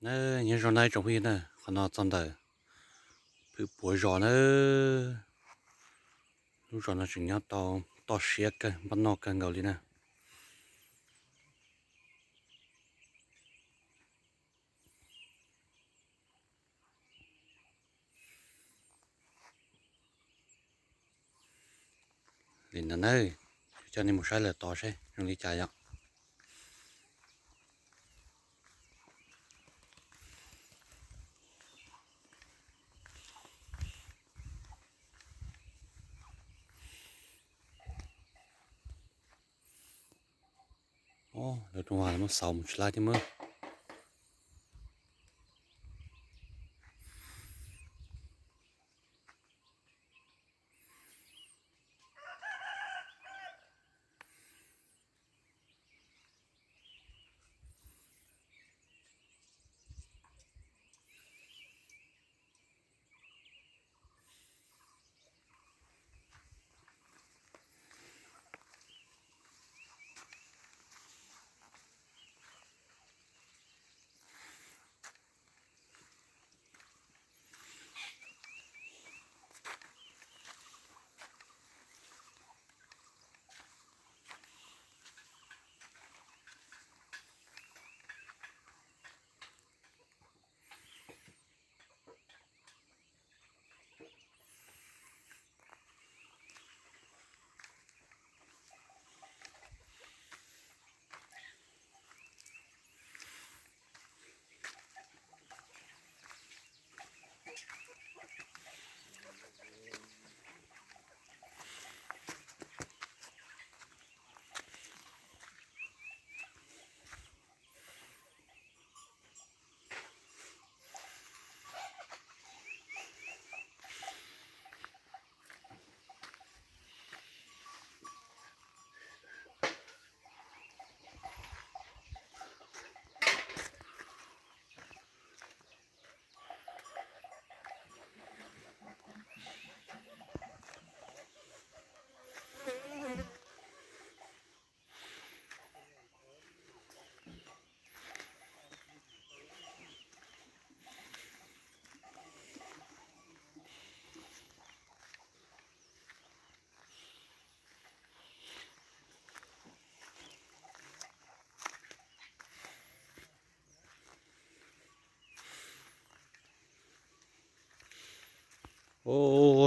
Na, nyob zoo na ib tsoom phooj ywg na, qhov no txog ntawm Phwm Puav zos na. Lub zos no tseem nyob tau toj siab kawg, npaj noj kawg nkaus li na. Li ntawd na, coj nej mus saib lawm tod seb zoo li cas yom. Lawv rooj vag muab xauv mus tsis laib thiab mab.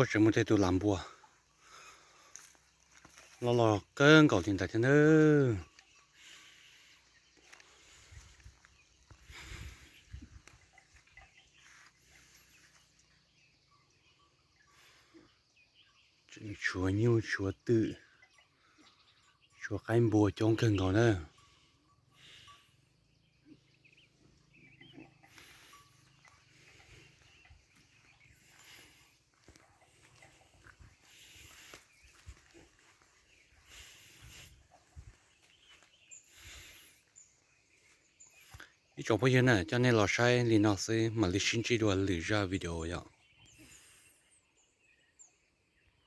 Tseem muaj tej tus lam npua loj loj kawg nkaus li ntawd thiab nawb. Tshuav nyuj tshuav twm, tshuav qaib npua coob kawg nkaus na. Ib tsoom phooj ywg na, coj nej los saib li no xwb mam li sib ntsib dua lwm zaj video yom.